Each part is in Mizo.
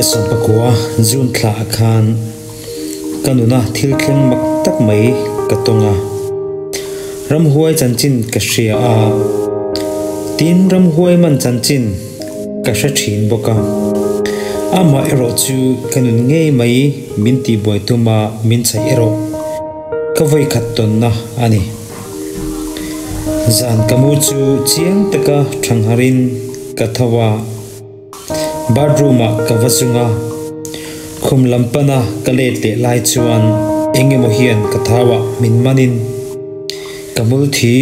19 June thla ah khan ka nuna thil thleng mak tak mai ka tawng a. Ramhuai chanchin ka hria a, tin ramhuai man chanchin ka hre thin bawk a. Amah erawh chu ka nun ngei mai min tihbuai tuma min chhaih erawh ka vawikhat tawnna a ni. Zan ka mu chu chiang taka thangharin ka tho a. Bathroom ah ka va zung a, khum lam pana ka let leh lai chuan eng emaw hian ka thau ah min man in ka hmul thi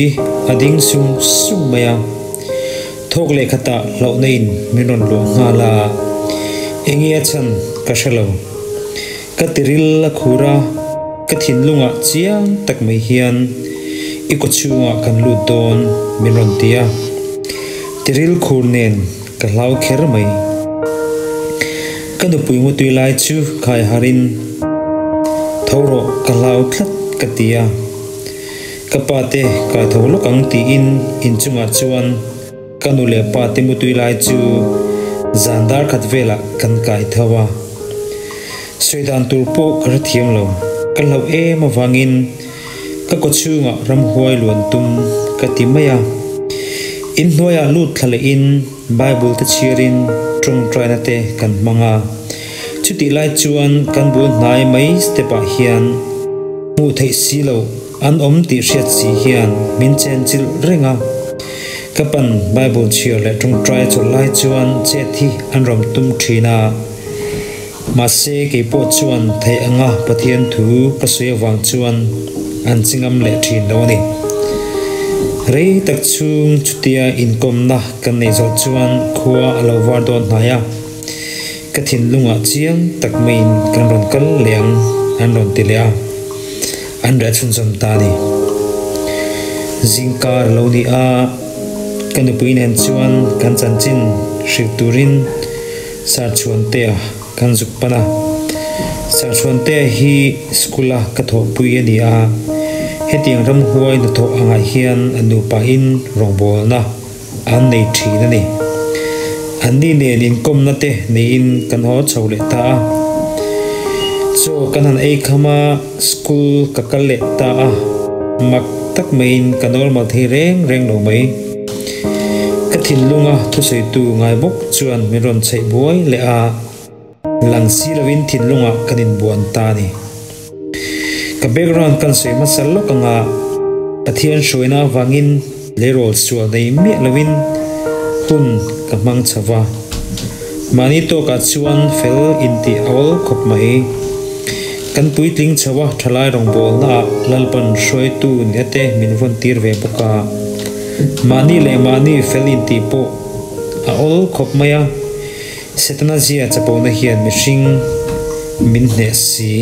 a ding sung sung mai a, thawk leh khatah hlauhna in min rawn luah nghal a, enge a chhan ka hre lo. Ka tiril a khur a, ka thinlungah chiang tak mai hian i kawchhungah kan lut dawn min rawn ti a, tiril khur nen ka hlau kher mai. Ka nupui ngutui lai chu khai harin tho rawh ka hlau tlat ka ti a, ka pa te kai tho lawk ang tiin inchungah chuan Ka nu leh pa te mutui lai chu zan dar khat velah kan kai tho a, sawi dan tur pawh ka hrethiam lo, ka hlauh em avangin ka kawchhungah ramhuai luan tum ka ti mai a. Inhnuaiah lut thla lehin Bible te chhiarin tawngtaina te kan hmang a, chutih lai chuan kan bul hnai mai step ah hian hmuh theih si loh an awm tih hriat si hian min chenchilh reng a. Ka pan Bible chhiar leh tawngtai chawlh lai chuan chet hi an rawn tum thin a. Mahse kei pawh chuan theih anga Pathian thu ka sawi avang chuan an chingam leh thin lo a ni. Rei tak chhung chutia inkawmna kan neih zawh chuan khua a lo var dawn hnai a. Ka thinlungah chiang tak maiin kan rawn kal leh ang an rawn ti leh a. An reh chhunzawm ta a ni. Zingkar lo ni a, ka nupui nen chuan kan chanchin hrilh turin Sarchhuantea kan zuk pan a. Sarchhuantea hi school-a ka thawhpui a ni a, hetiang ramhuai hnathawh angah hian a nupain rawngbawlna an nei thin a ni. Anni nen inkawmna te neiin kan haw chho leh ta a. Chaw kan han ei kham a, school ka kal leh ta a, mak tak maiin ka normal thei reng reng lo mai. Ka thinlunga thusawitu ngai bawk chuan min rawn chheih buai leh a. Lang si loin thinlungah kan inbuan ta a ni. Ka background kan sawi hmasa lawk anga Pathian hruaina avangin leirawl sual nei miah loin hun ka hmang chho va. Mahni tawkah chuan fel intih a awl khawp mai. Kan puitling chho a thalai rawngbawlnaah Lalpan hruaitu nia te min vawn tir ve bawk a. Mahni leh mahni fel intih pawh a awl khawp mai a. Setana zia chapona hian mihring min hneh si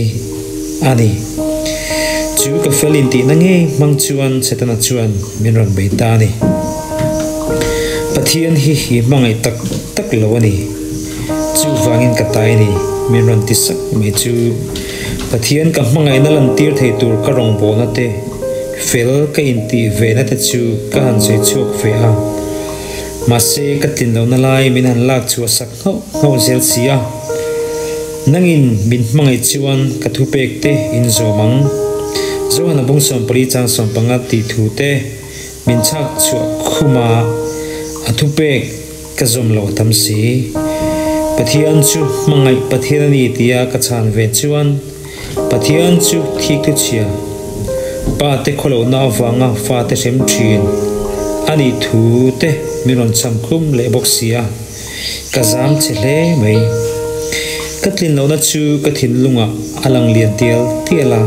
a ni. Chu ka fel intihna ngei hmang chuan Setana chuan min rawn bei ta a ni. Pathian hi i hmangaih tak tak lo a ni. Chuvangin ka tai a ni, min rawn ti sak mai chu. Pathian ka hmangaihna lantir thei tur ka rawngbawlna te, fel ka intih vehna te chu ka han sawi chhuak ve a. Mahse, ka tlin lohna lai min han lak chhuah sak nghauh nghauh zel si a. Nangin min hmangaih chuan ka thupek te in zawm ang. Zohana bung 14 chang 15 tih thu te min chhak chhuah khum a, a thupek ka zawm loh a tam si. Pathian chu hmangaih Pathian a ni tia ka chhan ve chuan Pathian chu thik thu chhia, pa te khawlohna avanga fa te hrem thin a nih thu te min rawn cham khum leh bawk si a, ka zam che hle mai. Ka tlin lohna chu ka thinlungah a lang lian tial tial a,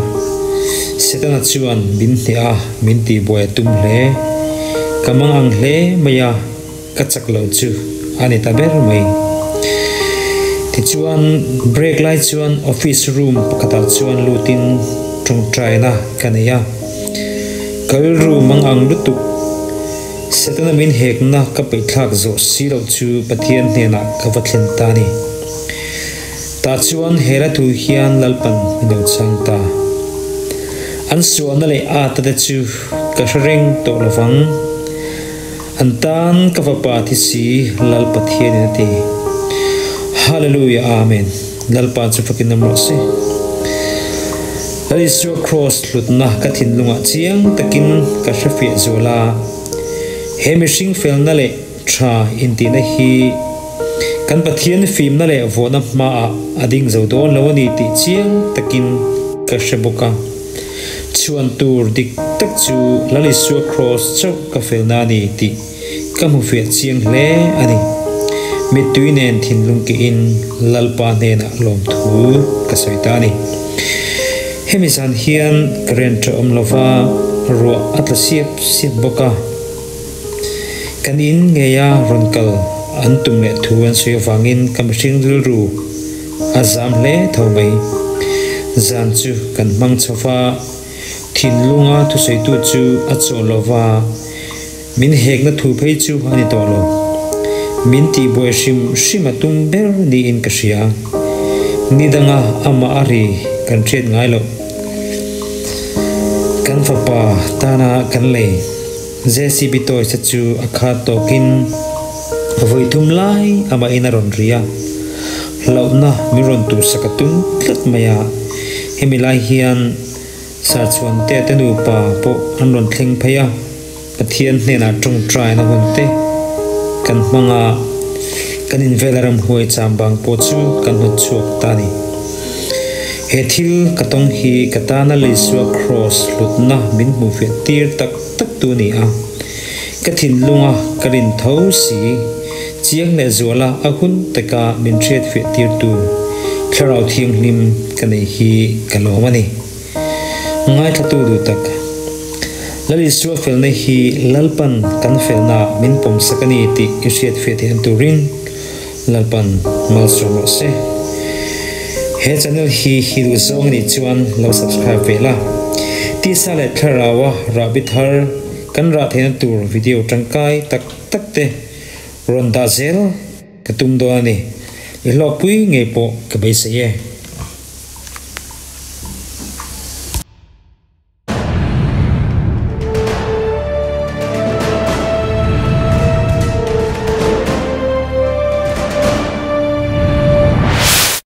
Setana chuan min hneh a, min tihbuai a tum hle. Ka mang ang hle mai a. Ka chak lo chu a ni ta ber mai. Tichuan break lai chuan office room pakhatah chuan lutin tawngtaina ka nei a. Ka rilru mang ang lutuk. Setana min hekna ka peihthlak zawh si loh chu Pathian hnenah ka va thlen ta a ni. Tah chuan he la thu hian Lalpan min lo chhang ta. An sualna leh ata te chu ka hre reng tawh lovang. An tan ka fapa thi si, Lal Pathianin a ti. Hallelujah Amen Lalpa chu fakin awm rawh se. Lal Isua Kraws hlutna ka thinlungah chiang takin ka hrefiah zual a, he mihring felna leh tha intihna hi kan Pathian fimna leh vawhna hmaah a ding zo dawn lo a ni tih chiang takin ka hre bawk a. Chhuan tur dik tak chu Lal Isua Kraws chauh ka felna a ni tih Ka hmu fiah chiang hle a ni. Mittui nen thinlung kehin Lalpa hnenah lawmthu ka sawi ta a ni. Hemi zan hian current a awm lova, ruah a tla siap siap bawk a. Kan in ngeia rawn kal an tum leh thu an sawi avangin ka mihring rilru a zam hle tho mai. Zan chu kan hmang chho va, thinlunga thusawitu chu a chawl lova, Min hekna thu phei chu a ni tawh lo. Min tihbuai hrim hrim a tum ber niin ka hria. Ni danga amah a ri kan hriat ngai loh. Kan fapa tana kan lei JCB toys te chu a khat tawkin a vawi thum lai amahin a rawn ri a. Hlauhna min rawn tuhsak a tum tlat mai a. Hemi lai hian Sarchhuante te nupa pawh an rawn thleng phei a, Pathian hnenah tawngtaina hun te kan hmang a, kan invela ramhuai chambang pawh chu kan hnawt chhuak ta a ni. He thil ka tawng hi ka tana Isua Kraws hlutna min hmuhfiah tir tak tak tu a ni a, ka thinlunga ka rin tho si chiang leh zuala a hun taka min hriatfiah tirtu Thlarau Thianghlim ka nei hi ka lawm a ni. Ngaithlatu duh tak. Lal Isua felna hi Lalpan kan felna min pawmsak a ni tih i hriatfiah theihna turin Lalpan malsawm rawh se. He channel hi hi duh zawng a nih chuan lo subscribe ve la. Tisa leh Thlaraua rahbi thar kan rah theihna tur video tangkai tak tak te rawn dah zel ka tum dawn a ni. I hlawkpui ngei pawh ka beisei e.